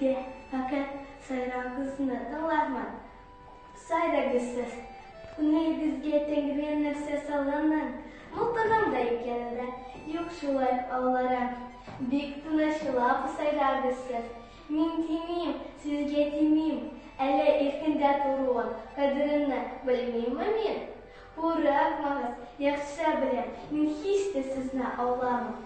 китә, фәкать сайрагызны тыңлармын. Сайрагыз сез. Күңелегезгә Тәңре нәрсә салганын, Мылтыгым да икәне дә юк шулай ауларым. Бик тынычлап сайрагыз сез. Мин тимим, сезгә тимим. Әллә иркендә торуын, кадеремне белмимме мин? Курыкмагыз, яхшы беләм, мин һич тә сезне ауламам.